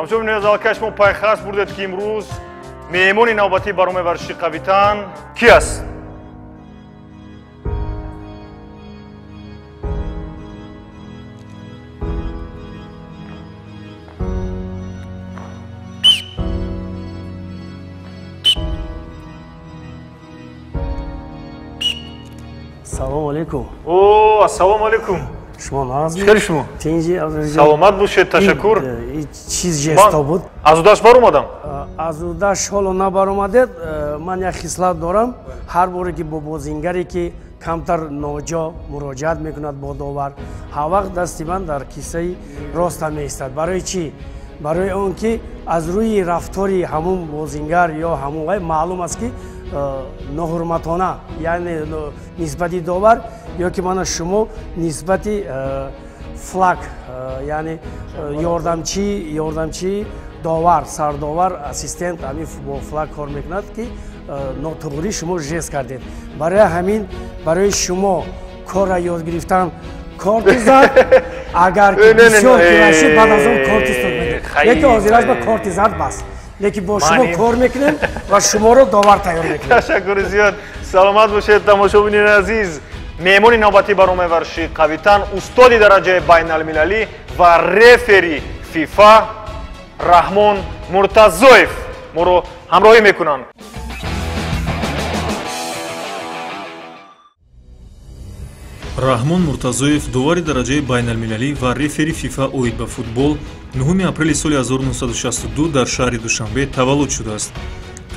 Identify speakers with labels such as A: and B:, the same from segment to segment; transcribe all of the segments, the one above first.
A: Тамошобинони азиз, аллакай шумо пайхаст бурдед, ки имрӯз меҳмони навбатии барномаи варзиши «Қавитан» ки аст?
B: Салому алейкум.
A: О, ассалому алейкум.
B: Шумо нағз?
A: Чӣ хели шумо?
B: Тинҷи?
A: Саломат бошед, ташаккур.
B: Чиз жесто буд.
A: Аз удаш баромадам?
B: Аз удаш ҳоло набаромадед. Ман як хислат дорам, ҳар боре ки бо бозингаре ки камтар ноҷо муроҷиат мекунад бо довар, ҳар вақт дасти ман дар киссаи роста меистад. Барои чӣ? Барои он ки аз рӯи рафтори ҳамун бозингар ё ҳамун вай маълум аст, ки ноҳурматона, яъне нисбати довар ё ки мана шумо нисбати флаг, яъне ёрдамчии довар, сардовар, ассистент, ҳамин бо флаг кор мекунад, ки нотуғрӣ шумо жест кардед. Барои ҳамин барои шумо корра ёд гирифтан корти зард, агар ки бисёр кирашид, баъд аз он корти сурх медиҳед, лекин ҳозираш ба корти зард бас, лекин бо шумо кор мекунем ва шуморо довар тайёр мекунем.
A: Ташаккури зиёд, саломат бошед. Тамошобинони азиз, меҳмони навбатии барномаи варзиши «Қавитан» устоди дараҷаи байналмилалӣ ва рефери ФИФА Раҳмон Муртазоев моро ҳамроҳӣ мекунанд.
C: Раҳмон Муртазоев, довари дараҷаи байналмилалӣ ва рефери ФИФА оид ба футбол, 9 апрели соли 1962 дар шаҳри Душанбе таваллуд шудааст.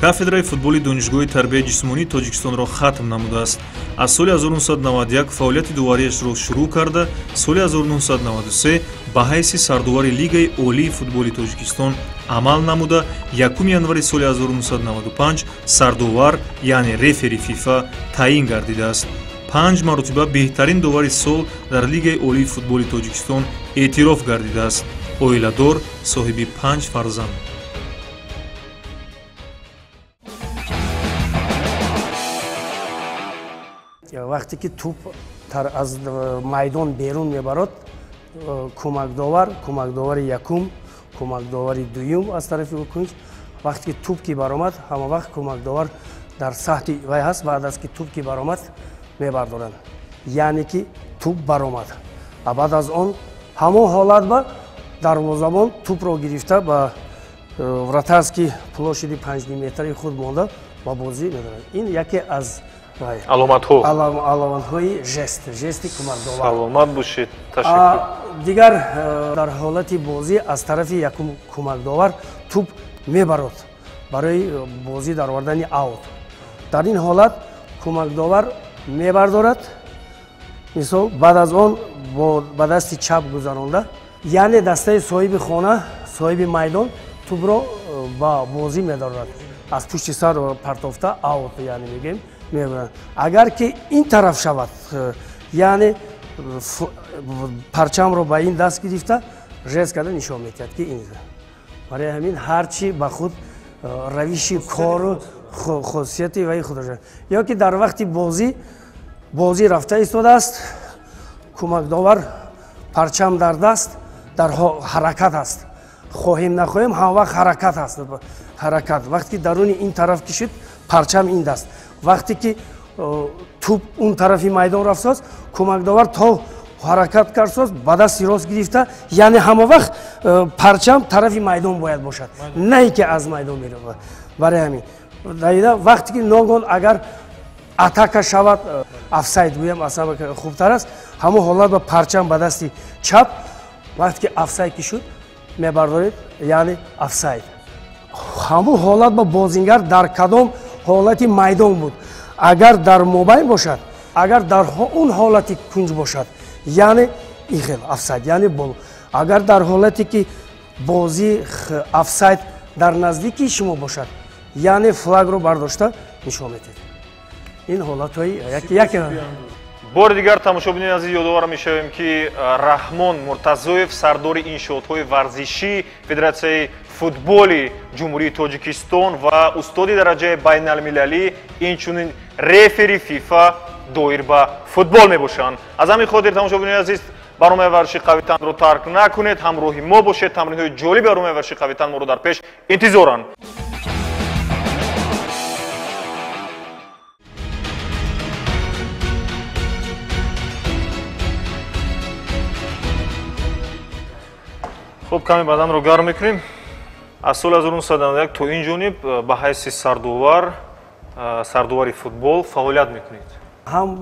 C: Кафедраи футболи Донишгоҳи тарбияи ҷисмонии Тоҷикистонро хатм намудааст. Аз соли 1991 фаъолияти довариашро шурӯъ карда, соли 1993 ба ҳайси сардовари Лигаи олии футболи Тоҷикистон амал намуда, 1 январи соли 1995 сардовар, яъне рефери ФИФА таъин гардидааст. Панҷ маротиба беҳтарин довари сол дар Лигаи олии футболи Тоҷикистон эътироф гардидааст. Оиладор, соҳиби панҷ фарзанд.
B: Вақте ки тӯп аз майдон берун мебарод, кӯмакдовар, кӯмакдовари якум, кӯмакдовари дуюм аз тарафи кунҷ, вақте ки тӯп ки баромад, ҳама вақт кӯмакдовар дар саҳти вай ҳаст. Баъд аз ки тӯп ки баромад, мебардоранд, яъне ки тӯп баромад, ва баъд аз он ҳамон ҳолат ба дарвозабон тӯпро гирифта, ба вратарский площади 5 метри худ монда, ба бозӣ медорад. Ин яке аз
A: аломатҳо,
B: аломатҳои жест, жести кӯмакдовар.
A: Саломат бошед, ташаккур.
B: Дигар дар ҳолати бозӣ аз тарафи якум кӯмакдовар тӯп мебарод барои бозӣ даровардани аут. Дар ин ҳолат кӯмакдовар мебардорад, мисол, баъд аз он ба дасти чап гузаронда, яъне дастаи соҳиби хона, соҳиби майдон тӯбро ба бозӣ медорад, аз пушти сар партофта, аут яъне мегӯем, мебаранд. Агар ки ин тараф шавад, яъне парчамро ба ин даст гирифта, жест карда нишон медиҳад, ки ин. Барои ҳамин ҳарчи ба худ равиши кору хосияти ваи худро. Ё ки дар вақти бозӣ, бозӣ рафта истодааст, кӯмакдовар парчам дар даст, дар ҳаракат аст. Хоҳем нахоҳем, ҳамвақт ҳаракат аст, ҳаракат. Вақте ки даруни ин тараф кишид, парчам ин даст, вақте ки тӯп он тарафи майдон рафтааст, кӯмакдовар то ҳаракат кардсоз, ба дасти рост гирифта, яъне ҳама вақт парчам тарафи майдон бояд бошад, на ин ки аз майдон меравад. Барои ҳамин далида вақте ки ногоҳ агар атака шавад, офсайд гӯям аслан хубтар аст, ҳамон ҳолат ба парчам ба дасти чап, вақте ки офсайд ки шуд, мебардоред, яъне офсайд. Ҳамон ҳолат ба бозингар дар кадом ҳолати майдон буд, агар дар мобайн бошад, агар дар он ҳолати кунҷ бошад, яъне ин хел офсайд, яъне бол. Агар дар ҳолате ки бозӣ офсайд дар наздикии шумо бошад, яъне флагро бардошта нишон медиҳед. Ин ҳолатҳои яке.
A: Бори дигар, тамошобинони азиз, ёдовар мешавем, ки Раҳмон Муртазоев, сардори иншоотҳои варзишӣ Федератсияи футболи Ҷумҳурии Тоҷикистон ва устоди дараҷаи байналмилалӣ, инчунин рефери ФИФА доир ба футбол мебошанд. Аз ҳамин хотир, тамошобинони азиз. Барномаи варзиши қавитанро тарк накунед, ҳамроҳи мо бошед. Тамринҳои ҷолиби барномаи варзиши қавитан моро дар пеш интизоранд. Хуб, каме баданро гарм мекунем. Аз соли 1991 то ин ҷониб ба ҳайси сардовари футбол фаъолият мекунед.
B: Ҳам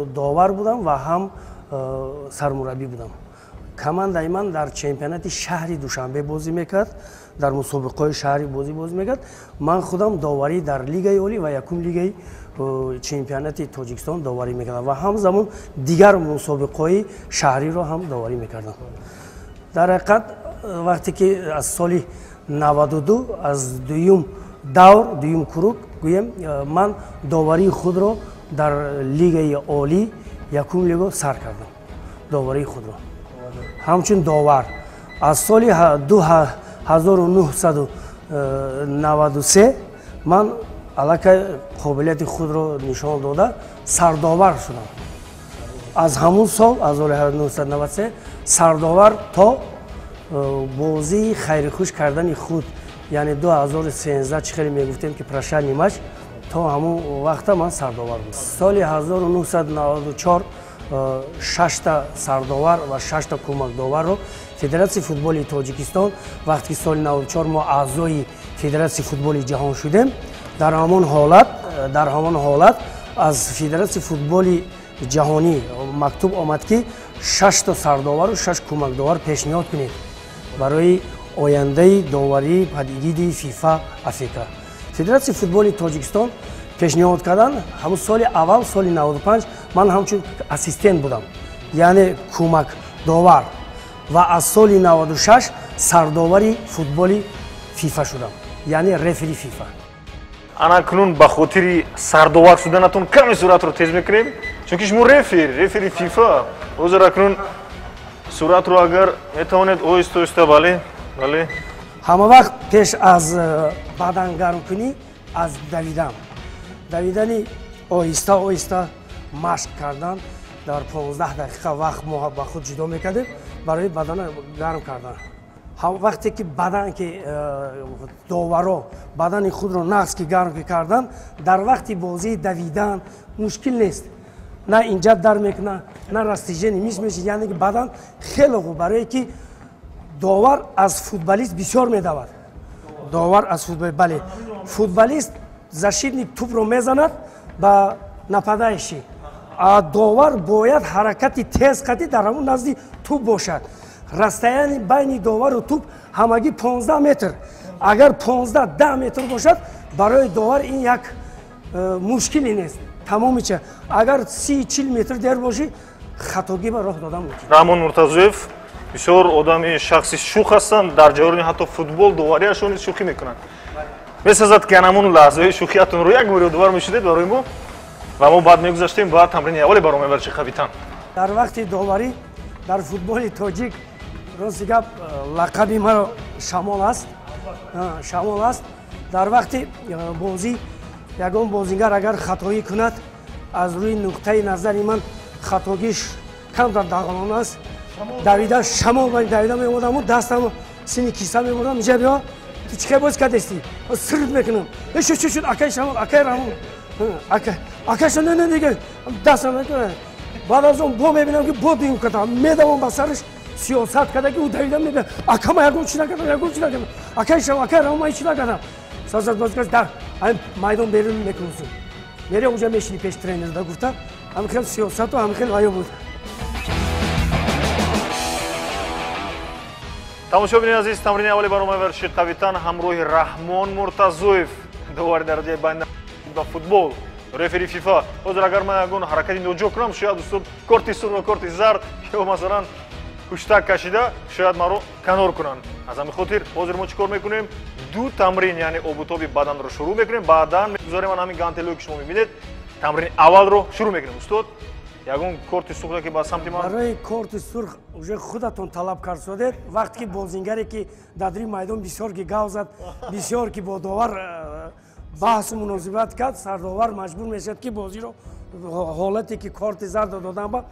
B: довар будам ва ҳам сармураббӣ будам. Командаи ман дар чемпионати шаҳри Душанбе бозӣ мекард, дар мусобиқаҳои шаҳри бозӣ мекард. Ман худам доварӣ дар лигаи олӣ ва якум лигаи чемпионати Тоҷикистон доварӣ мекардам ва ҳамзамон дигар мусобиқаҳои шаҳриро ҳам доварӣ мекардам. Дар ҳақиқат вақте ки аз соли 92 аз дуюм давр, дуюм круг гӯем, ман доварии худро дар лигаи олӣ якум лига сар кардам. Доварии худро ҳамчун довар аз соли 1993 ман аллакай қобилияти худро нишон дода сардовар шудам. Аз ҳамун сол, аз соли 1993 сардовар то бозии хайрихуш кардани худ, яъне 2013 чӣ хеле мегуфтем ки прощальный матч, то ҳамун вақта ман сардовар будам. Соли 1994 шашта сардовар ва шашта кӯмакдоварро Федератсияи футболи Тоҷикистон, вақте ки соли 94 мо аъзои Федератсияи футболи ҷаҳон шудем, дар ҳамон ҳолат аз Федератсияи футболи ҷаҳонӣ мактуб омад ки шашта сардовару шаш кӯмакдовар пешниҳод кунед барои ояндаи доварии падигиди ФИФА Африка. Федератсияи футболи Тоҷикистон пешниҳод кардан. Ҳамун соли аввал, соли 95 ман ҳамчун ассистент будам, яъне кӯмакдовар, ва аз соли 96 сардовари футболи ФИФА шудам, яъне рефери ФИФА.
A: Анакнун ба хотири сардовар шуданатон каме суратро тез мекунем, чунки шумо рефери ФИФА. Ҳозир акнун суратро агар метавонед оҳиста оҳиста, бале, бале.
B: Ҳама вақт пеш аз бадангармкунӣ аз давидани оҳиста оҳиста машқ кардан дар 15 дақиқа вақт мо ба худ ҷудо мекардем барои бадана гарм кардан. Вақте ки бадан ки доваро бадани худро нағз ки гарм кардан, дар вақти бозии давидан мушкил нест. На инҷа дар мекуна, на растяжение мис меши, яъне ки бадан хеле хуб, барое ки довар аз футболист бисёр медавад. Довар аз футболист, бале. Футболист защитник тупро мезанад ба нападающий, а довар бояд ҳаракати тез қатӣ дар ҳамон назди туп бошад. Расстояние байни довару туп ҳамагӣ 15 метр. Агар 15-10 метр бошад, барои довар ин як мушкиле нест. Тамомича. Агар 30-40 метр дер бошӣ, хатогӣ ба роҳ додан мумкин.
A: Раҳмон Муртазоев бисёр одами шахси шӯх ҳастанд, дар ҷараёни ҳатто футбол доварияшон низ шӯхӣ мекунанд. Месазад ки анамон лаҳзаҳои шӯхиятонро як бор ёдовар мешудед барои мо ва мо баъд мегузаштем ба тамрини аввали барномаи варзиши қавитан.
B: Дар вақти доварӣ дар футболи тоҷик, рости гап, лақаби маро Шамол аст. Шамол аст. Дар вақти бозӣ ягон бозингар агар хатоӣ кунад, аз рӯи нуқтаи назари ман хатогиш камтар дағалона аст. Давида шамол давида меомадаму дастаму сини киса мебурдам, инҷа биё, ту чӣ хел боз кардести? Сирт мекунам. Шуд, шуд, шуд, акай Шамол, акай Раҳмон. Акай Шамол, не, не, дастам мекунам. Баъд аз он бо мебинам ки бо дуюм кардам, медавам ба сараш, сиёсат карда ки ӯ давида мебинам. Акама ягон чӣ накардам, ягон чӣ накардам. Акай Шамол, акай Раҳмон, ман чӣ накардам. Сазад боз гашт, дар ҳамин майдон берун мекунусу. Мере онҷа мешини пеш тренер да гуфта, ҳамин хел сиёсату ҳамин хел ваё буд.
A: Тамошобинони азиз, тамрини аввали барномаи варзиши қавитан ҳамроҳи Раҳмон Муртазоев, довари дараҷаи байналмилалӣ ба футбол, рефери ФИФА. Ҳозир агар ман ягон ҳаракати ноҷо кунам, шояд устод корти сурх ва корти зард ё масалан ҳуштак кашида, шояд маро канор кунанд. Аз ҳамин хотир ҳозир мо чӣ кор мекунем? Ду тамрин, яъне обутоби баданро шурӯъ мекунем, баъдан мегузарем ан ҳамин гантелое ки шумо мебинед, тамрини аввалро шурӯъ мекунем. Устод, ягон корти сурхе ки ба самти ман?
B: Барои корти сурх уже худатон талаб кард содед. Вақте ки бозингаре ки дар рӯи майдон бисёр ки гав зад, бисёр ки бо довар баҳсу муносибат кард, сардовар маҷбур мешавад ки бозиро ҳолате ки корти зардро додан ба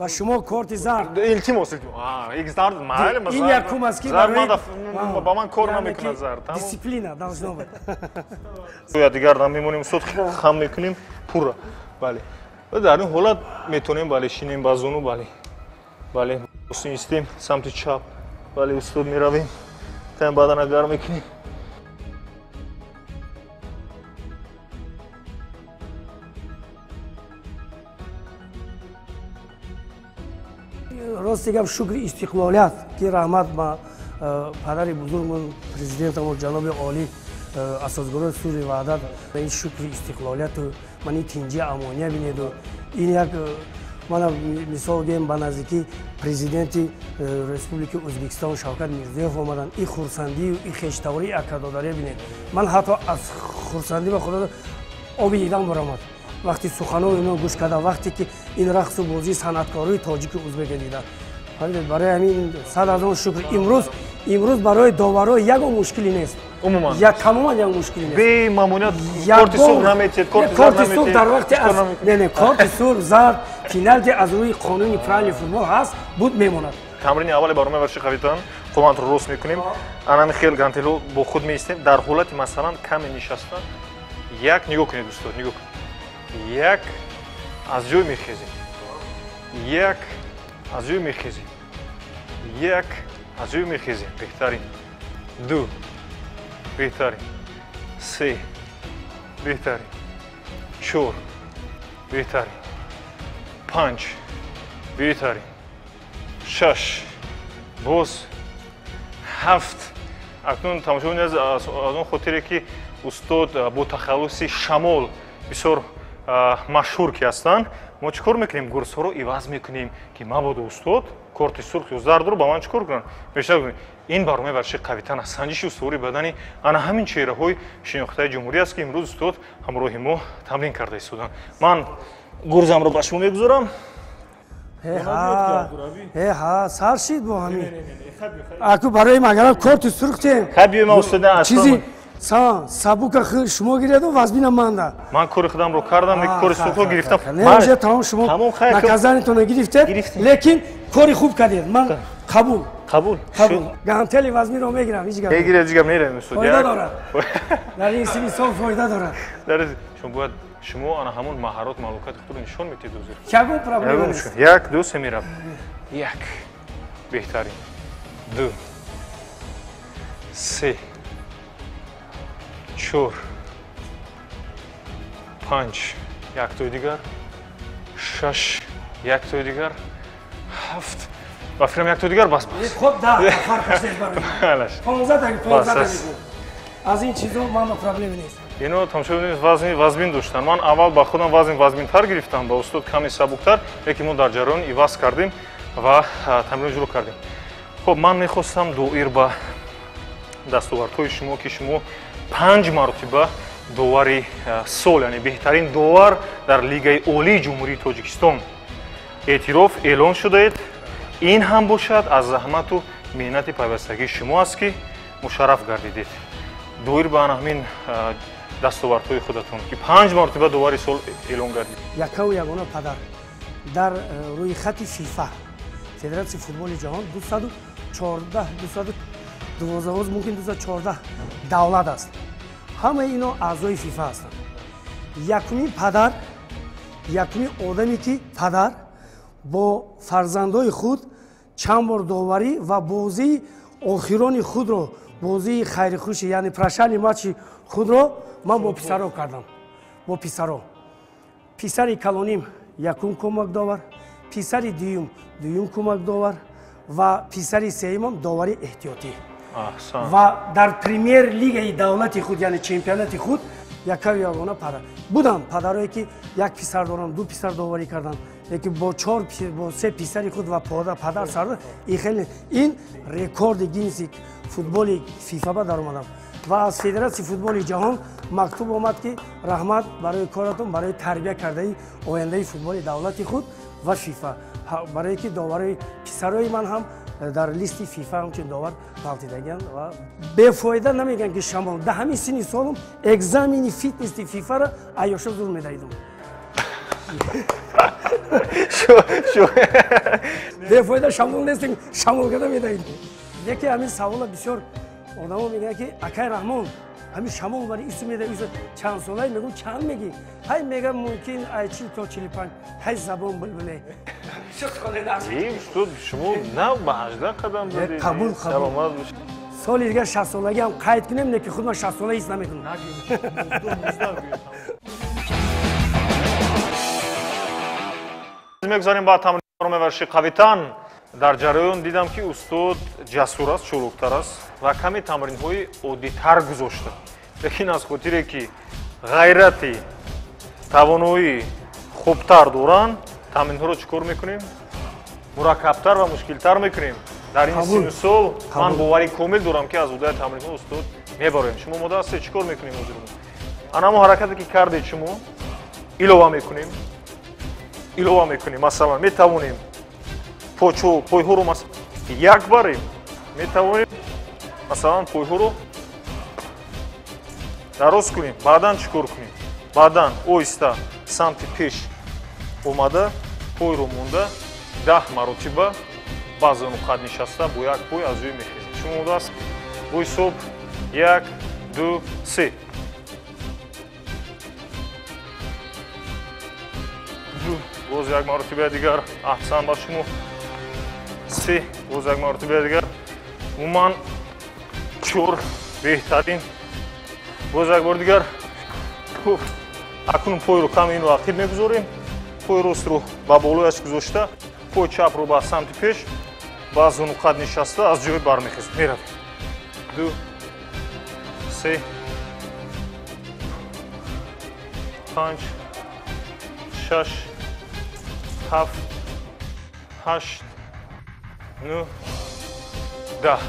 B: Ба шумо корти зард.
A: Илтимос, зард майли,
B: ин якум аст ки
A: ба ман кор намекунад зард.
B: Дисциплина должно быть.
A: Дигар намемонем устод, хам мекунем пурра. Бале. Дар ин ҳолат метавонем бале шинем ба зону, бале. Бале, истем самти чап. Бале, устод меравем. Тан бадана гарм мекунем.
B: Рости гап, шукри истиқлолият ки раҳмат ба падари бузургмон президентамон ҷаноби олӣ асосгузори сулҳи ваҳдат, ин шукри истиқлолияту ман ин тинҷи амония бинеду ин як мана мисол гӯем ба наздикӣ президенти Республики Ӯзбекистон Шавкат Мирзиёев омаданд. Ин хурсандию ин хештавории акадодария бинед. Ман ҳатто аз хурсандӣ ба худо оби дидам баромад вақти суханои ино гӯш карда, вақте ки ин рақсу бозии санъаткории тоҷику узбека дида. Барои ҳамин 100,000 шукр. Имрӯз барои доварҳо ягон мушкиле нест.
A: Умуман.
B: Тамоман ягон мушкиле нест.
A: Бемамоният корти сурх наметиҳед, корти зард
B: наметиҳед. Корти сурх дар вақти аз не, корти сурх, зард, пеналти аз рӯи қонуни правили футбол ҳаст, буд мемонад.
A: Тамрини аввали барномаи варзиши қавитан қоматро рост мекунем. Анами хел гантелҳо бо худ меистем. Дар ҳолати масалан каме нишаста, як нигоҳ кунед устод, нигоҳ кунед. Як аз ҷой мехезем, як аз ҷой мехезем, як аз ҷой мехезем. Беҳтарин. Ду, беҳтарин. Се, беҳтарин. Чор, беҳтарин. Панҷ, беҳтарин. Шаш, боз ҳафт. Акнун тамошобин аз он хотире ки устод бо тахаллуси Шамол бисёр машҳур ки ҳастанд, мо чӣ кор мекунем? Гурсҳоро иваз мекунем ки мабодо устод корти сурх ё зардро ба ман чӣ кор кунанд? Бештар кунем. Ин барномаи варзиши қавитан аст. Санҷиши устувори бадани ана ҳамин чеҳраҳои шинохтаи ҷумҳурӣ аст ки имрӯз устод ҳамроҳи мо тамрин карда истоданд. Ман гурзамро ба шумо мегузорам.
B: Ҳа, сар шид бо ҳамин. Аку барои магарам корти сурх тем.
A: Хай биёем устод,
B: чизи сабука шумо гиреду вазбина манда.
A: Ман кори худамро кардам, кори сурхро гирифтам.
B: Не, уже тамом шумо наказаниятонро гирифтед, лекин кори хуб кардед. Ман қабул.
A: Қабул.
B: Қабул. Гантели вазмиро мегирам, ҳеҷ гап.
A: Мегиред, ҳеҷ гап меравем устод.
B: Фоида дорад. Дар ин синни сол фоида дорад.
A: Дар шумо бояд шумо ана ҳамон маҳорат, малокати худро нишон медиҳед ҳозир.
B: Ягон проблема нест.
A: Як, ду, се меравам. Як. Беҳтарин. Ду. Се. Чор, панҷ, яктои дигар, шаш, яктои дигар, ҳафт, ба фикрам яктои дигар бас бас.
B: Хоб да, фарқаш нест барои. 15 15. Аз ин чизо ман ба проблема нест.
A: Ино тамошобин вазни вазмин доштанд. Ман аввал ба худам вазн вазминтар гирифтам, ба устод каме сабуктар, лекин мо дар ҷараён иваз кардем ва тамрин иҷро кардем. Хоб, ман мехостам доир ба дастовардҳои шумо ки шумо 5 маротиба довари сол, яъне беҳтарин довар дар Лигаи Олии Ҷумҳурии Тоҷикистон эътироф эълон шудаед. Ин ҳам бошад аз заҳмату меҳнати пайвастагии шумо аст ки мушарраф гардидед. Доир ба ана ҳамин дастовардҳои худатон ки 5 маротиба довари сол эълон гардид.
B: Якаву ягона падар дар рӯи хати ФИФА, Федератсияи футболи ҷаҳон, 214, 212, мумкин 214 давлат аст. Ҳамаи ино аъзои ФИФА ҳастанд. Якумин падар, якумин одаме ки падар бо фарзандои худ чанд бор доварӣ ва бозии охирони худро, бозии хайрихуши, яъне прощальный матчи худро ман бо писаро кардам. Бо писаро. Писари калоним якум кӯмакдовар, писари дуюм дуюм кӯмакдовар ва писари сеюмам довари эҳтиётӣ. Ва дар премьер-лигаи давлати худ, яъне чемпионати худ, якаву ягона падар. Буданд падарое ки як писар доранд, ду писар доварӣ карданд, лекин бо чор, бо се писари худ ва падар сардор, ин хеле ин рекорди Гиннеси футболи ФИФА ба даромадам. Ва аз Федератсияи футболи ҷаҳон мактуб омад ки раҳмат барои коратон, барои тарбия кардаи ояндаи футболи давлати худ ва ФИФА. Барое ки доварои писарои ман ҳам дар листи ФИФА ҳамчун довар ғалтидагианд ва бефоида намегӯянд ки шамол. Дар ҳамин синни солум экзамени фитнеси ФИФАро айёша зур медаидум. Бефоида шамол нестем, шамол карда медаҳем. Яке ҳамин савола бисёр одамо мегӯянд, ки акай Раҳмон, ҳамин шамол бари ису меда, ису чанд солае? Мегӯм, чанд мегӣ? Ҳай, мега, мумкин ай 40 то 45. Ҳай, забон булбуле.
A: Устод, шумо нав ба 18 қадам задед.
B: Қабул, қабул.
A: Саломат бошед.
B: Соли дигар 60-солагиам қайд кунем, не ки худ ман 60-сола ҳис намекунам.
A: Мегузарем ба тамрини варзиши қавитан. Дар ҷараён дидам, ки устод ҷасур аст, чолуктар аст ва каме тамринҳои оддитар гузошта, лекин аз хотире ки ғайрати тавоноӣ хубтар доранд, тамринҳоро чӣ кор мекунем? Мураккабтар ва мушкилтар мекунем. Дар ин сину сол ман боварӣ комил дорам, ки аз ӯҳдаи тамринҳо устод мебароем. Шумо омода ҳастед? Чӣ кор мекунем ҳозир? Ана ҳамон ҳаракате, ки кардед шумо, илова мекунем, илова мекунем. Масалан, метавонем почо пойҳоро як барем, метавонем, масалан, пойҳоро дароз кунем. Баъдан чӣ кор кунем? Баъдан оҳиста самти пеш омада, пойро монда, 10 маротиба ба зонуқад нишаста, бо як пой аз ҷой мехезем. Шумо омода аст? Бо ҳисоб як, ду, се. Ду, боз як маротибаи дигар. Аҳсан ба шумо. Се, боз як маротибаи дигар. Умуман чор, беҳтарин. Боз як бор дигар. Хуб, акнун пойро каме инро ақиб мегузорем, пой ростро ба болояш гузошта, пой чапро ба самти пеш, ба зонуқад нишаста, аз ҷой бармехезем, меравем. Ду, се, панҷ, шаш, ҳафт, ҳашт, нӯҳ, 10.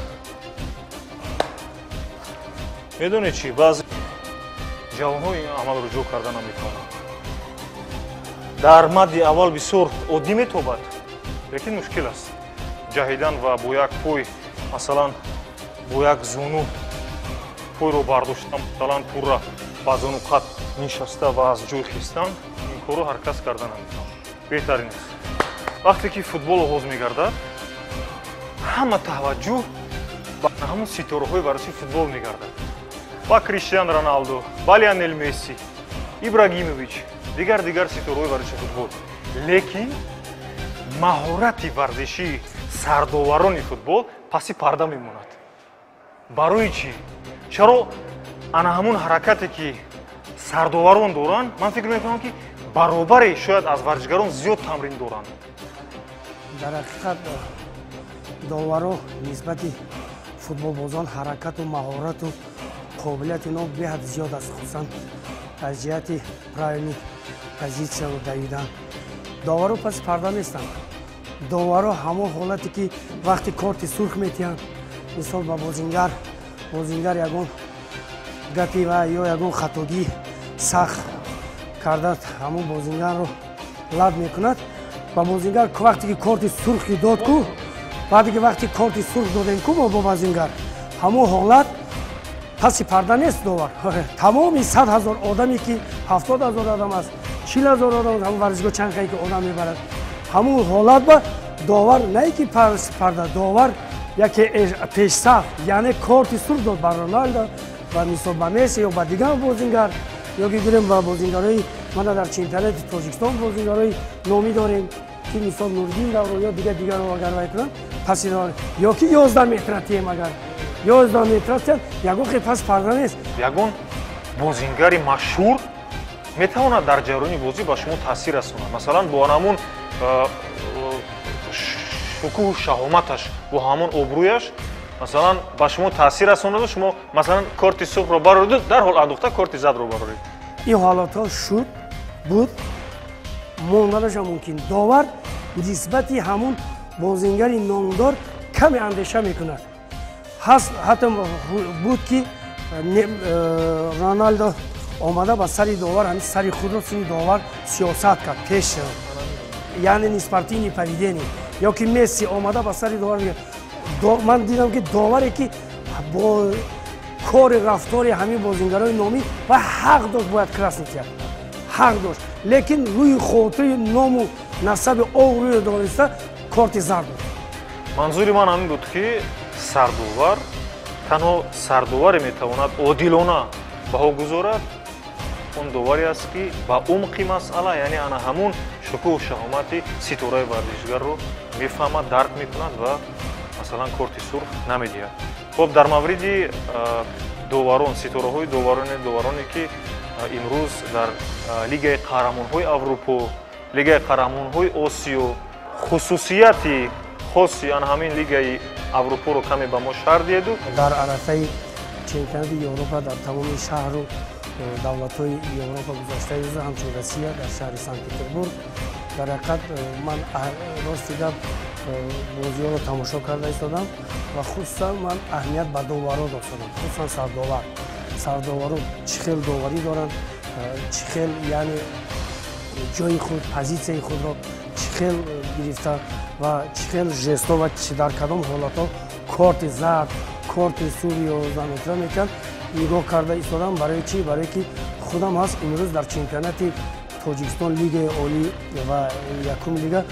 A: Медонед чӣ? Баъзе ҷавонҳо ин амалро ҷо карда наметавонанд. Дар мадди аввал бисёр оддӣ метобад, лекин мушкил аст ҷаҳидан ва бо як пой, масалан, бо як зону пойро бардоштан, масалан, пурра ба зону қад нишаста ва аз ҷой хистан. Ин корро ҳар кас карда наметавонад. Беҳтарин аст. Вақте ки футбол оғоз мегардад, ҳама таваҷҷӯҳ ба ҳамон ситораҳои варзиши футбол мегардад, ба Криштиан Роналдо, ба Лионел Месси, Ибрагимович, дигар дигар ситораҳои варзиши футбол. Лекин маҳорати варзишии сардоварони футбол паси парда мемонад. Барои чӣ? Чаро ана ҳамун ҳаракате, ки сардоварон доранд, ман фикр мекунам, ки баробаре шояд аз варзишгарон зиёд тамрин доранд?
B: Дар ҳақиқат, доваро нисбати футболбозон ҳаракату маҳорату қобилияти инҳо беҳад зиёд аст, хусусан аз ҷиҳати правильный позитсияро давидан. Доваро паси парда нестанд. Доваро ҳамон ҳолате, ки вақти корти сурх метиҳанд, мисол, ба бозингар, бозингар ягон гапи ва ё ягон хатогӣ сахт карда, ҳамон бозингарро лат мекунад. Ба бозингар вақте ки корти сурхи дод ку, баъде ки вақти корти сурх додем ку мо бо бозингар, ҳамон ҳолат паси парда нест довар. Тамоми 100 000 одаме, ки 70 000 одам аст, 40 000 одам аст, ҳамон варзишгоҳ чанд қае ки одам мебарад, ҳамон ҳолат ба довар не ки паси парда, довар яке пешсаф, яъне корти сурх дод ба Роналдо ва, мисол, ба Месси ё ба дигар бозингар, ё ки гирем ба бозингарои мана дар чемпионати Тоҷикистон бозингарои номӣ дорем, ки, мисол, Нуриддин Давро ё дигар дигарро агар вай кунанд, паси ё ки 11 метра тием, агар 11 метра тиям, ягон хел пас парда нест.
A: Ягон бозингари машҳур метавонад дар ҷараёни бозӣ ба шумо таъсир расонад, масалан, бо ҳамон шукӯҳу шаҳоматаш, бо ҳамон обрӯяш, масалан, ба шумо таъсир расонаду шумо, масалан, корти сурхро барориду дарҳол андохта корти зардро бароред?
B: Ин ҳолатҳо шуд, буд, монданашам мумкин. Довар нисбати ҳамун бозингари номдор каме андеша мекунад. Ҳаст, ҳатто буд, ки Роналдо омада, ба сари довар ҳамин сари худро сини довар сиёсат кард пеш, яъне неспортивный поведение, ё ки Месси омада ба сари довар. Ман дидам, ки доваре, ки бо кори рафтори ҳамин бозингарои номӣ ва ҳақ дошт, бояд красный тиҳад, ҳақ дошт, лекин рӯи хотири ному Насаби обрӯи дониста корти зард буд.
A: Манзури ман ҳамин буд, ки сардовар танҳо сардоваре метавонад одилона баҳо гузорад, он доваре аст, ки ба умқи масъала, яъне ана ҳамун шукӯҳу шаҳомати ситораи варзишгарро мефаҳмад, дарк мекунад ва масалан корти сурх намедиҳад. Хуб, дар мавриди доварон, ситораҳои довароне, довароне ки имрӯз дар Лигаи қаҳрамонҳои Аврупо, Лигаи қаҳрамонҳои Осиё, хусусияти хоси ана ҳамин Лигаи Аврупоро каме ба мо шарҳ диҳеду.
B: Дар арафаи чемпионати Европа дар тамоми шаҳру давлатҳои Европа гузашта, ҳамчун Россия, дар шаҳри Санкт Петербург, дар ҳақиқат ман, рости гап, бозиҳоро тамошо карда истодам ва хусусан ман аҳамият ба доваро додам, хусусан сардовар. Сардоваро чӣ хел доварӣ доранд, чӣ хел, яъне ҷои худ, позитсияи худро чӣ хел гирифта ва чӣ хел жестҳо ва дар кадом ҳолатҳо корти зард, корти сур ё заметра метиҳанд, нигоҳ карда истодам. Барои чӣ? Барое ки худам ҳаст имрӯз дар чемпионати Тоҷикистон, Лигаи олӣ ва якум лига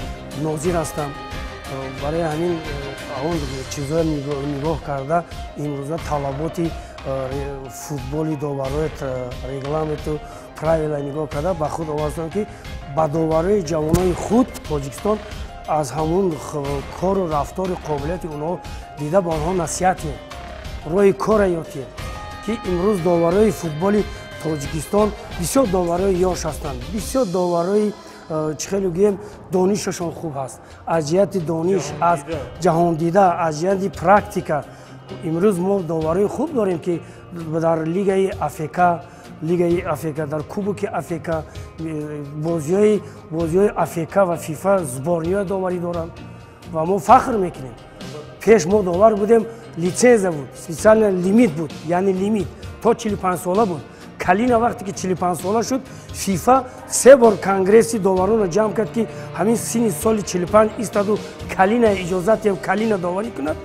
B: нозир ҳастам. Барои ҳамин он чизҳоя нигоҳ карда, имрӯза талаботи футболи доварои, регламенту правила нигоҳ карда, ба худ овардам, ки ба доварои ҷавонои худ Тоҷикистон аз ҳамун кору рафтору қобилияти онҳо дида, ба онҳо насиҳат диҳем, роҳи кора ёд диҳем, ки имрӯз доварои футболи Тоҷикистон бисёр доварои ёш ҳастанд, бисёр доварои, чӣ хеле гӯем, донишашон хуб ҳаст, аз ҷиҳати дониш, аз ҷаҳондида, аз ҷиҳати практика. Имрӯз мо доварои хуб дорем, ки дар Лигаи АФК, Лигаи АФК, дар Кубоки АФК, бозиҳои АФК ва ФИФА сборныйҳо доварӣ доранд ва мо фахр мекунем. Пеш мо довар будем, лицензия буд, специально лимит буд, яъне лимит то 45 сола буд. Калина вақте ки 45 сола шуд, ФИФА се бор конгресси доваронро ҷамъ кард, ки ҳамин синни соли 45 истоду Калина иҷозат диҳем, Калина доварӣ кунад.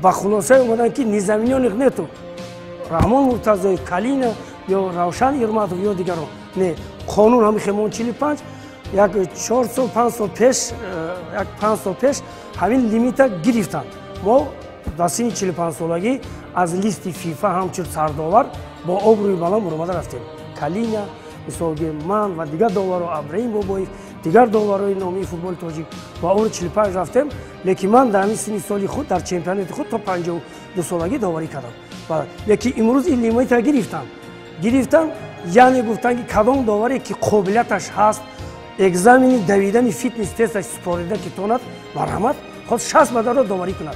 B: Ба хулосае омаданд, ки незаменённых нету: Раҳмон Муртазоев, Калина ё Равшан Ирматов ё дигарон. Не, қонун ҳами хемон 45. Як 4 сол, 5 сол пеш, як 5 сол пеш ҳамин лимита гирифтанд. Мо дар синни 45-солагӣ аз листи ФИФА ҳамчун сардовар бо обрӯи баланд баромада рафтем. Калина, мисол гӯем, ман ва дигар доваро, Абраим Бобоев, дигар доварои номии футболи тоҷик бо обрӯи 45 рафтем. Лекин ман дар ҳамин синни соли худ дар чемпионати худ то 52 солагӣ доварӣ кардам. Лекин имрӯз ин лимита гирифтанд, яъне гуфтанд, ки кадом доваре ки қобилияташ ҳаст, экзамени давидани фитнес тесташ супорида ки тонад, марҳамат, худ 60 бадаро доварӣ кунад.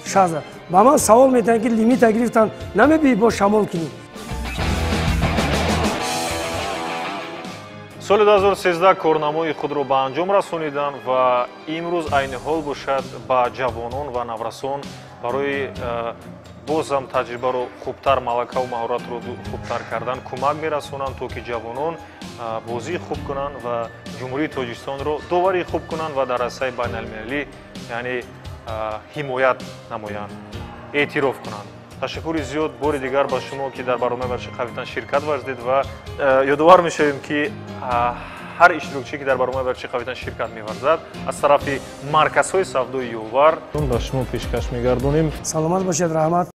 B: 60. Ба ман савол метиҳанд, ки лимита гирифтанд, намебиӣ бо шамол кунӣ?
A: Соли 2013 корнамои худро ба анҷом расониданд ва имрӯз айни ҳол бошад, ба ҷавонон ва наврасон барои боз ҳам таҷрибаро хубтар, малакаву маҳоратро хубтар кардан кӯмак мерасонанд, то ки ҷавонон бозии хуб кунанд ва Ҷумҳурии Тоҷикистонро доварии хуб кунанд ва дар арсаи байналмилалӣ, яъне ҳимоят намоянд, эътироф кунанд. Ташаккури зиёд бори дигар ба шумо, ки дар барномаи варзиши қавитан ширкат варзидед, ва ёдовар мешавем, ки ҳар иштирокчие, ки дар барномаи варзиши қавитан ширкат меварзад, аз тарафи марказҳои савдои Ёвар ба шумо пешкаш мегардонем.
B: Саломат бошед, раҳмат.